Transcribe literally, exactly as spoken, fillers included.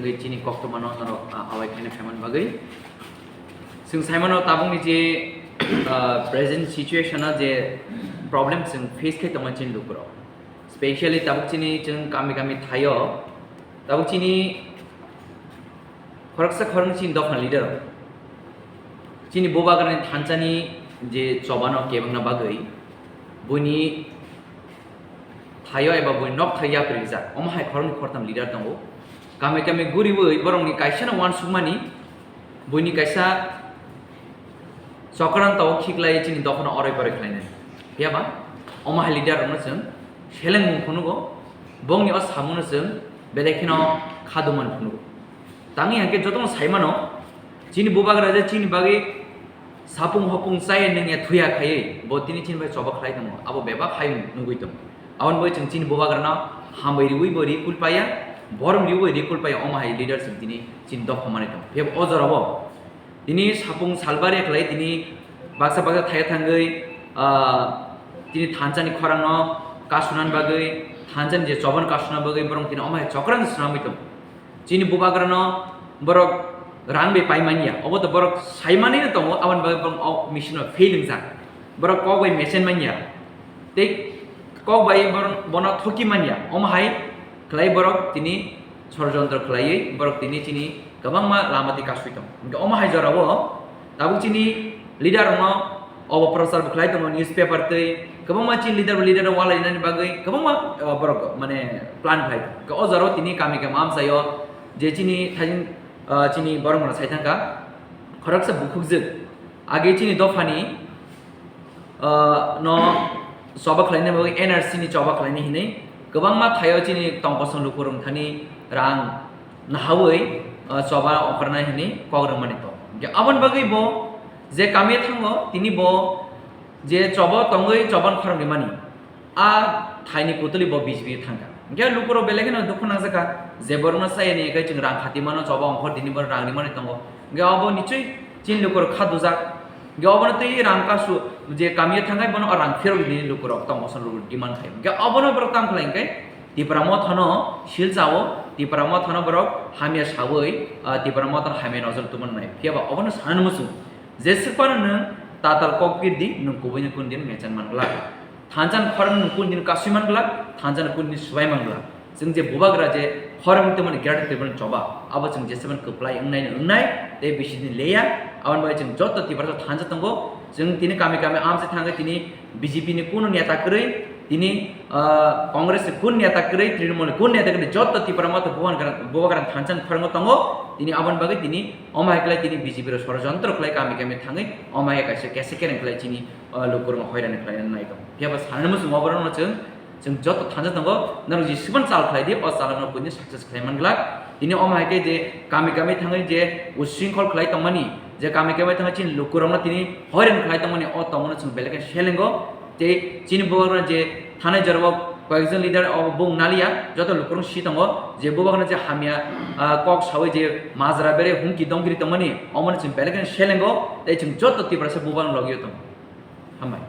Chini koktwmano norok, ah, awai khaina phaimani bagwi. Chwng saimano tabukni je, ah, present situation-o je problem chwng face khai tongma chini lukurok. Specially tabuk chini chwng kami kami thaio, tabuk chini khoroksa khoroknwi chini dophani leader. Chini bubagrani thanchani je chobano kebengna bagwi, buini thaio eba buini nok thaio yapri rijak. Omo hai khoroknwi khoroktham leader tongo. Kami kami guriwi borokni kaisano uansukmani, buini kaisa chokrang tao khiklai chini dophano oroi poroi khlainai. Phiyaba omo hai leader rokno chwng selengmung phunugo, bongni o samungno chwng belai kheno khaduman phunugo. Tangwi hwnkhe jotono saimano, chini bubagra je chini bagwi sapung hopung chaya nungya thuya khaiwi bo tini chini bai choba khlai tongo, abo bebak hai nugwi tongo. Aboni bagwi chwng chini bubagrano hambai riwi bo ri kulpaya, borom riwi bo ri kulpaya, omo hai leader chwng tini chini dopha manwi tongo. Phiya o jorao tini sapung salbari khlai tini baksa baksa thaya thangwi, ah, tini thanchani khorangno kasunani bagwi, thanchani je choban kasuna bagwi borok tini omo hai chokrang swnamwi tongo. Chini bubagrano borok rang bai pai manya, obo to borok saimani no tongo, aboni bagwi borok o machine no fail wngjak. Borok kok bai mesen manya, tei kok bai borok bono thoki manya, omo hai khlai borok tini sorojontro khlaiwi borok tini chini kwbangma lama twi kasui tongo. Hwnkhe omo hai jorao tabuk chini leader rokno obo prochar bo khlai tongo, newspaper tei kwbangma chini leader bo leader rok walainani bagwi kwbangma, uh, borok mane plan khlai tongo. Hwnkhe o jorao tini kami kami amchaio je chini thaijing, uh, chini borok rok sai thangkha khoroksa bukhukjwk age chini dophani, uh, no choba khlaina bagwi N R C ni choba khlaina hinwi kwbangma thaio chini tongkosong lukurok thani rang nahawi, uh, choba ongkhorna hinwi kok rwmani tongo. Hwnkhe aboni bagwi bo je kami thango tini bo je choba tongwi choban khorang rimani, a thaini kutuli bo B J P thangkha. Hwnkhe lukurok belai kheno dukhu nangjakha, je borokno chayani hwnkhe chwng rang khati mano, choba ongkhor tini borok rang rimani tongo. Hwnkhe abo nichoi chini lukurok kha dujak. Hwnkhe obono twi rang kasu je kamio thangkhai bono o rang phirok nini lukurok tongkosong lukurok demand khai. Hwnkhe obono borok tamo khlai hwnkhe Tipra Mothano sil chao, Tipra Mothano borok hamya sawi, ah, Tipra Mothano hamya nojol tubunai. Phiyaba obono sanani muchung. Jeswk phano nwng tatal kok pir di, nwng kubuino kunu din mechan man glak. Thansa ni khorang nwng kunu din kasui man glak, thansa ni kunu din swbai man glak. Chwng je bubagra je khorang tongmani Greater Tipraland choba, abo chwng jeswk phano kwplai wngnai no wngnai, tei bisi din leya, aboni bagwi chwng joto Tiprasa thansa tongo. Chwng tini kami kami amchai thangwi tini B J P ni kunu neta kwrwi, tini, ah, Congress ni kunu neta kwrwi, Trinamool ni kunu neta kwrwi, joto Tipra Motha bubagra, bubagra thansa ni khorango tongo. Tini aboni bagwi tini omo hai khlai tini B J P rok sorojontro khlai kami kami thangwi omo hai kaisa kesa kereng khlai chini, ah, lukurokno hoirani khlaina nai tongo. Phiya ba sanani muchungo oborokno chwng, chwng joto thansa tongo, norok jisuban chal khlai di, o chalno kunu success khlai man glak. Tini omo hai khe je kami kami thangwi je usrinkhol khlai tongmani, je kami kami thangwi chini lukurokno tini hoiran khlai tongmani, o tongmano chwng belai khe selengo. Tei chini bubagrano je thanai jorao koyekjon leader o bung naliya, joto lukurok si tongo, je bubagrano je hamya, ah, kok sawi je majra bere humki dongkri tongmani, omono chwng belai khe selengo, tei chwng joto Tiprasa bubagrano logio tongo. Hambai.